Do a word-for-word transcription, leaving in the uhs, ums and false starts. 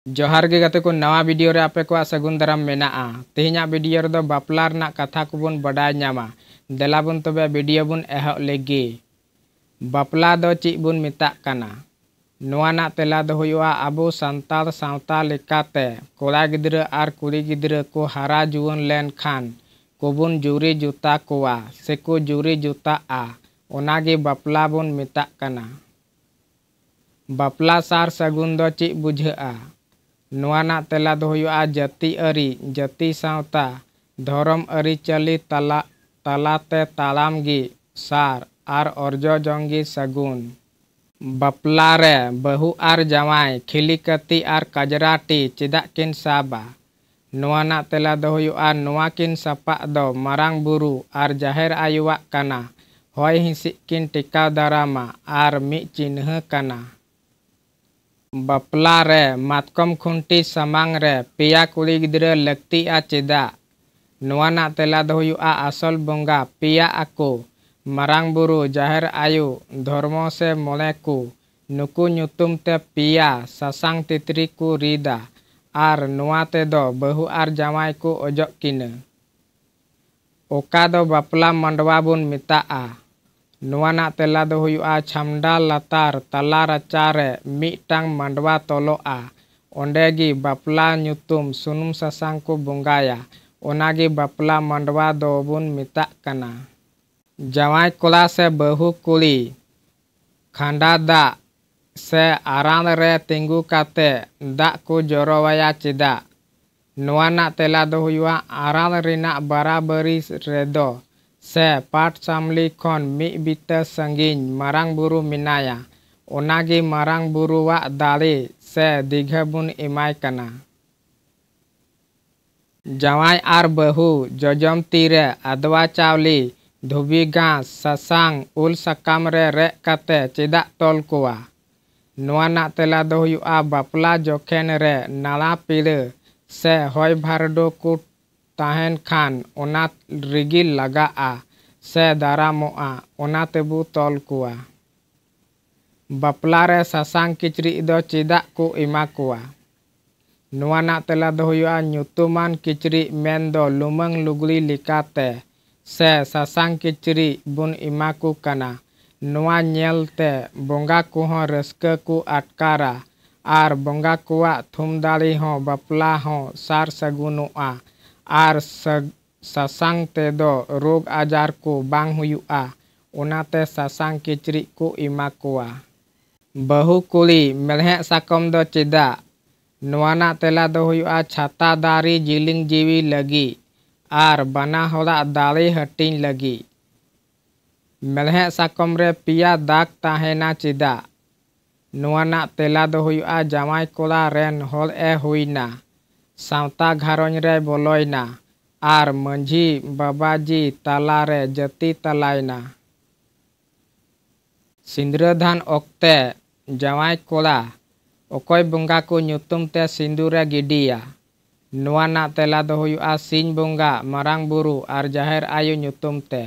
ᱡᱚᱦᱟᱨ ᱜᱮ ᱜᱟᱛᱮ ᱠᱚ, ᱱᱟᱣᱟ video ᱨᱮ ᱟᱯᱮ ᱠᱚᱣᱟᱜ ᱥᱟᱹᱜᱩᱱ ᱫᱟᱨᱟᱢ ᱢᱮᱱᱟᱜᱼᱟ᱾ ᱛᱮᱦᱮᱧᱟᱜ video ᱨᱮᱫᱚ ᱵᱟᱯᱞᱟ ᱨᱮᱱᱟᱜ ᱠᱟᱛᱷᱟ ᱠᱚᱵᱚᱱ ᱵᱟᱰᱟᱭ ᱧᱟᱢᱟ᱾ ᱫᱮᱞᱟ ᱵᱚᱱ ᱛᱚᱵᱮ video ᱵᱚᱱ ᱮᱦᱚᱵ ᱞᱮᱜᱮ᱾ ᱵᱟᱯᱞᱟ ᱫᱚ ᱪᱮᱫ ᱵᱚᱱ ᱢᱮᱛᱟᱜ ᱠᱟᱱᱟ? ᱱᱚᱣᱟ ᱨᱮᱱᱟᱜ ᱛᱮᱞᱟ ᱫᱚ ᱦᱩᱭᱩᱜᱼᱟ, ᱟᱵᱚ ᱥᱟᱱᱛᱟᱲ ᱥᱟᱶᱛᱟ ᱞᱮᱠᱟᱛᱮ ᱠᱚᱲᱟ ᱜᱤᱫᱽᱨᱟᱹ ᱟᱨ ᱠᱩᱲᱤ ᱜᱤᱫᱽᱨᱟᱹ ᱠᱚ ᱦᱟᱨᱟ ᱡᱩᱣᱟᱹᱱ ᱞᱮᱱ ᱠᱷᱟᱱ ᱠᱚᱵᱚᱱ ᱡᱩᱨᱤ ᱡᱩᱛᱟ ᱠᱚᱣᱟ ᱥᱮᱠᱚ ᱡᱩᱨᱤ ᱡᱩᱛᱟᱜᱼᱟ, ᱚᱱᱟ ᱜᱮ ᱵᱟᱯᱞᱟ ᱵᱚᱱ ᱢᱮᱛᱟᱜ ᱠᱟᱱᱟ᱾ ᱵᱟᱯᱞᱟ ᱥᱟᱨ ᱥᱟᱹᱜᱩᱱ ᱫᱚ ᱪᱮᱫ ᱵᱩᱡᱷᱟᱹᱜᱼᱟ? ᱱᱚᱣᱟ ᱨᱮᱱᱟᱜ ᱛᱮᱞᱟ ᱫᱚ ᱦᱩᱭᱩᱜᱼᱟ, ᱡᱟᱹᱛᱤ ᱟᱹᱨᱤ, ᱡᱟᱹᱛᱤ ᱥᱟᱶᱛᱟ, ᱫᱷᱚᱨᱚᱢ ᱟᱹᱨᱤᱪᱟᱹᱞᱤ ᱛᱟᱞᱟ, ᱛᱟᱞᱟᱛᱮ ᱛᱟᱲᱟᱢ ᱜᱮ ᱥᱟᱨ ᱟᱨ ᱚᱨᱡᱚ ᱡᱚᱝ ᱜᱮ ᱥᱟᱹᱜᱩᱱ᱾ ᱵᱟᱯᱞᱟ ᱨᱮ ᱵᱟᱹᱦᱩ ᱟᱨ ᱡᱟᱶᱟᱭ ᱠᱷᱤᱞᱤ ᱠᱟᱹᱛᱤ ᱟᱨ ᱠᱟᱡᱽᱨᱟ ᱴᱤ ᱪᱮᱫᱟᱜ ᱠᱤᱱ ᱥᱟᱵᱟ? ᱱᱚᱣᱟ ᱨᱮᱱᱟᱜ ᱛᱮᱞᱟ ᱫᱚ ᱦᱩᱭᱩᱜᱼᱟ, ᱱᱚᱣᱟ ᱠᱤᱱ ᱥᱟᱯᱟᱵ ᱫᱚ ᱢᱟᱨᱟᱝ ᱵᱩᱨᱩ ᱟᱨ ᱡᱟᱦᱮᱨ ᱟᱭᱳᱣᱟᱜ ᱠᱟᱱᱟ, ᱦᱚᱭ ᱦᱤᱸᱥᱤᱫ ᱠᱤᱱ ᱴᱮᱠᱟᱣ ᱫᱟᱨᱟᱢᱟ ᱟᱨ ᱢᱤᱫ ᱪᱤᱱᱦᱟᱹ ᱠᱟᱱᱟ᱾ ᱵᱟᱯᱞᱟ ᱨᱮ ᱢᱟᱛᱠᱚᱢ ᱠᱷᱩᱱᱴᱤ ᱥᱟᱢᱟᱝ ᱨᱮ ᱯᱮᱭᱟ ᱠᱩᱲᱤ ᱜᱤᱫᱽᱨᱟᱹ ᱞᱟᱹᱠᱛᱤᱜᱼᱟ ᱪᱮᱫᱟᱜ? ᱱᱚᱣᱟ ᱨᱮᱱᱟᱜ ᱛᱮᱞᱟ ᱫᱚ ᱦᱩᱭᱩᱜᱼᱟ, ᱟᱥᱚᱞ ᱵᱚᱸᱜᱟ ᱯᱮᱭᱟ ᱟᱠᱚ, ᱢᱟᱨᱟᱝ ᱵᱩᱨᱩ, ᱡᱟᱦᱮᱨ ᱟᱭᱳ, ᱫᱷᱚᱨᱢᱚ ᱥᱮ ᱢᱚᱬᱮ ᱠᱚ, ᱱᱩᱠᱩ ᱧᱩᱛᱩᱢ ᱛᱮ ᱯᱮᱭᱟ ᱥᱟᱥᱟᱝ ᱛᱤᱛᱨᱤ ᱠᱚ ᱨᱤᱫᱟ ᱟᱨ ᱱᱚᱣᱟ ᱛᱮᱫᱚ ᱵᱟᱹᱦᱩ ᱟᱨ ᱡᱟᱶᱟᱭ ᱠᱚ ᱚᱡᱚᱜ ᱠᱤᱱᱟᱹ᱾ ᱚᱠᱟ ᱫᱚ ᱵᱟᱯᱞᱟ ᱢᱟᱰᱣᱟ ᱵᱚᱱ ᱢᱮᱛᱟᱜᱼᱟ? ᱱᱚᱣᱟ ᱨᱮᱱᱟᱜ ᱛᱮᱞᱟ ᱫᱚ ᱦᱩᱭᱩᱜᱼᱟ, ᱪᱷᱟᱢᱰᱟ ᱞᱟᱛᱟᱨ ᱛᱟᱞᱟ ᱨᱟᱪᱟ ᱨᱮ ᱢᱤᱫᱴᱟᱝ ᱢᱟᱰᱣᱟ ᱛᱚᱞᱚᱜᱼᱟ, ᱚᱸᱰᱮ ᱜᱮ ᱵᱟᱯᱞᱟ ᱧᱩᱛᱩᱢ ᱥᱩᱱᱩᱢ ᱥᱟᱥᱟᱝ ᱠᱚ ᱵᱚᱸᱜᱟᱭᱟ, ᱚᱱᱟ ᱜᱮ ᱵᱟᱯᱞᱟ ᱢᱟᱰᱣᱟ ᱫᱚ ᱵᱚᱱ ᱢᱮᱛᱟᱜ ᱠᱟᱱᱟ᱾ ᱡᱟᱶᱟᱭ ᱠᱚᱲᱟ ᱥᱮ ᱵᱟᱹᱦᱩ ᱠᱩᱲᱤ ᱠᱷᱟᱸᱰᱟ ᱫᱟᱜ ᱥᱮ ᱟᱨᱟᱬ ᱨᱮ ᱛᱤᱸᱜᱩ ᱠᱟᱛᱮ ᱫᱟᱜ ᱠᱚ ᱡᱚᱨᱚᱣᱟᱭᱟ ᱪᱮᱫᱟᱜ? ᱱᱚᱣᱟ ᱨᱮᱱᱟᱜ ᱛᱮᱞᱟ ᱫᱚ ᱦᱩᱭᱩᱜᱼᱟ, ᱟᱨᱟᱬ ᱨᱮᱱᱟᱜ ᱵᱟᱨᱟᱵᱟᱹᱨᱤ ᱨᱮᱫᱚ ᱥᱮ ᱯᱟᱴ ᱥᱟᱢᱞᱤ ᱠᱷᱚᱱ ᱢᱤᱫ ᱵᱤᱛᱟᱹ ᱥᱟᱺᱜᱤᱧ ᱢᱟᱨᱟᱝ ᱵᱩᱨᱩ ᱢᱮᱱᱟᱭᱟ, ᱚᱱᱟ ᱜᱮ ᱢᱟᱨᱟᱝ ᱵᱩᱨᱩᱣᱟᱜ ᱫᱟᱲᱮ ᱥᱮ ᱫᱤᱜᱷᱟᱹ ᱵᱚᱱ ᱮᱢᱟᱭ ᱠᱟᱱᱟ᱾ ᱡᱟᱶᱟᱭ ᱟᱨ ᱵᱟᱹᱦᱩ ᱡᱚᱡᱚᱢ ᱛᱤ ᱨᱮ ᱟᱫᱽᱣᱟ ᱪᱟᱣᱞᱮ, ᱫᱷᱩᱵᱤ ᱜᱷᱟᱸᱥ, ᱥᱟᱥᱟᱝ, ᱩᱞ ᱥᱟᱠᱟᱢ ᱨᱮ ᱨᱮᱫ ᱠᱟᱛᱮ ᱪᱮᱫᱟᱜ ᱛᱚᱞ ᱠᱚᱣᱟ? ᱱᱚᱣᱟ ᱨᱮᱱᱟᱜ ᱛᱮᱞᱟ ᱫᱚ ᱦᱩᱭᱩᱜᱼᱟ, ᱵᱟᱯᱞᱟ ᱡᱚᱠᱷᱮᱱ ᱨᱮ ᱱᱟᱲᱟ ᱯᱤᱲᱟᱹ ᱥᱮ ᱦᱚᱭ ᱵᱷᱟᱨᱰᱳ ᱠᱚ ᱛᱟᱦᱮᱱ ᱠᱷᱟᱱ ᱚᱱᱟ ᱨᱤᱜᱤᱞ ᱞᱟᱜᱟᱜᱼᱟ ᱥᱮ ᱫᱟᱨᱟᱢᱚᱜᱼᱟ, ᱚᱱᱟ ᱛᱮᱵᱚ ᱛᱚᱞ ᱠᱚᱣᱟ᱾ ᱵᱟᱯᱞᱟ ᱨᱮ ᱥᱟᱥᱟᱝ ᱠᱤᱪᱨᱤᱡ ᱫᱚ ᱪᱮᱫᱟᱜ ᱠᱚ ᱮᱢᱟ ᱠᱚᱣᱟ? ᱱᱚᱣᱟ ᱨᱮᱱᱟᱜ ᱛᱮᱞᱟ ᱫᱚ ᱦᱩᱭᱩᱜᱼᱟ, ᱧᱩᱛᱩᱢᱟᱱ ᱠᱤᱪᱨᱤᱡ ᱢᱮᱱ ᱫᱚ ᱞᱩᱢᱟᱹᱝ ᱞᱩᱜᱽᱲᱤ ᱞᱮᱠᱟᱛᱮ ᱥᱮ ᱥᱟᱥᱟᱝ ᱠᱤᱪᱨᱤᱡ ᱵᱚᱱ ᱮᱢᱟ ᱠᱚ ᱠᱟᱱᱟ᱾ ᱱᱚᱣᱟ ᱧᱮᱞ ᱛᱮ ᱵᱚᱸᱜᱟ ᱠᱚᱦᱚᱸ ᱨᱟᱹᱥᱠᱟᱹ ᱠᱚ ᱟᱴᱠᱟᱨᱟ ᱟᱨ ᱵᱚᱸᱜᱟ ᱠᱚᱣᱟᱜ ᱛᱷᱩᱢ ᱫᱟᱲᱮ ᱦᱚᱸ ᱵᱟᱯᱞᱟ ᱦᱚᱸ ᱥᱟᱨ ᱥᱟᱹᱜᱩᱱᱚᱜᱼᱟ ᱟᱨ ᱥᱟᱹᱜ-, ᱥᱟᱥᱟᱝ ᱛᱮᱫᱚ ᱨᱳᱜᱽ ᱟᱡᱟᱨ ᱠᱚ ᱵᱟᱝ ᱦᱩᱭᱩᱜᱼᱟ, ᱚᱱᱟᱛᱮ ᱥᱟᱥᱟᱝ ᱠᱤᱪᱨᱤᱡ ᱠᱚ ᱮᱢᱟ ᱠᱚᱣᱟ᱾ ᱵᱟᱹᱦᱩ ᱠᱩᱲᱤ ᱢᱮᱲᱦᱮᱫ ᱥᱟᱠᱚᱢ ᱫᱚ ᱪᱮᱫᱟᱜ? ᱱᱚᱣᱟ ᱨᱮᱱᱟᱜ ᱛᱮᱞᱟ ᱫᱚ ᱦᱩᱭᱩᱜᱼᱟ ᱪᱷᱟᱛᱟ ᱫᱟᱨᱮ ᱡᱤᱞᱤᱧ ᱡᱤᱣᱤ ᱞᱟᱹᱜᱤᱫ ᱟᱨ ᱵᱟᱱᱟ ᱦᱚᱲᱟᱜ ᱫᱟᱲᱮ ᱦᱟᱹᱴᱤᱧ ᱞᱟᱹᱜᱤᱫ᱾ ᱢᱮᱲᱦᱮᱫ ᱥᱟᱠᱚᱢ ᱨᱮ ᱯᱮᱭᱟ ᱫᱟᱜᱽ ᱛᱟᱦᱮᱱᱟ ᱪᱮᱫᱟᱜ? ᱱᱚᱣᱟ ᱨᱮᱱᱟᱜ ᱛᱮᱞᱟ ᱫᱚ ᱦᱩᱭᱩᱜᱼᱟ ᱡᱟᱶᱟᱭ ᱠᱚᱲᱟ ᱨᱮᱱ ᱦᱚᱲ ᱮ ᱦᱩᱭᱱᱟ, ᱥᱟᱶᱛᱟ ᱜᱷᱟᱨᱚᱸᱡᱽ ᱨᱮᱭ ᱵᱚᱞᱚᱭᱱᱟ ᱟᱨ ᱢᱟᱹᱡᱷᱤ ᱵᱟᱵᱟᱡᱤ ᱛᱟᱞᱟᱨᱮ ᱡᱟᱹᱛᱤ ᱛᱟᱞᱟᱭᱱᱟ᱾ ᱥᱤᱸᱫᱽᱨᱟᱹᱫᱟᱱ ᱚᱠᱛᱮ ᱡᱟᱶᱟᱭ ᱠᱚᱲᱟ ᱚᱠᱚᱭ ᱵᱚᱸᱜᱟ ᱠᱚ ᱧᱩᱛᱩᱢ ᱛᱮ ᱥᱤᱸᱫᱩᱨᱮ ᱜᱤᱰᱤᱭᱟ? ᱱᱚᱣᱟ ᱨᱮᱱᱟᱜ ᱛᱮᱞᱟ ᱫᱚ ᱦᱩᱭᱩᱜᱼᱟ ᱥᱤᱧ ᱵᱚᱸᱜᱟ, ᱢᱟᱨᱟᱝ ᱵᱩᱨᱩ ᱟᱨ ᱡᱟᱦᱮᱨ ᱟᱭᱳ ᱧᱩᱛᱩᱢ ᱛᱮ᱾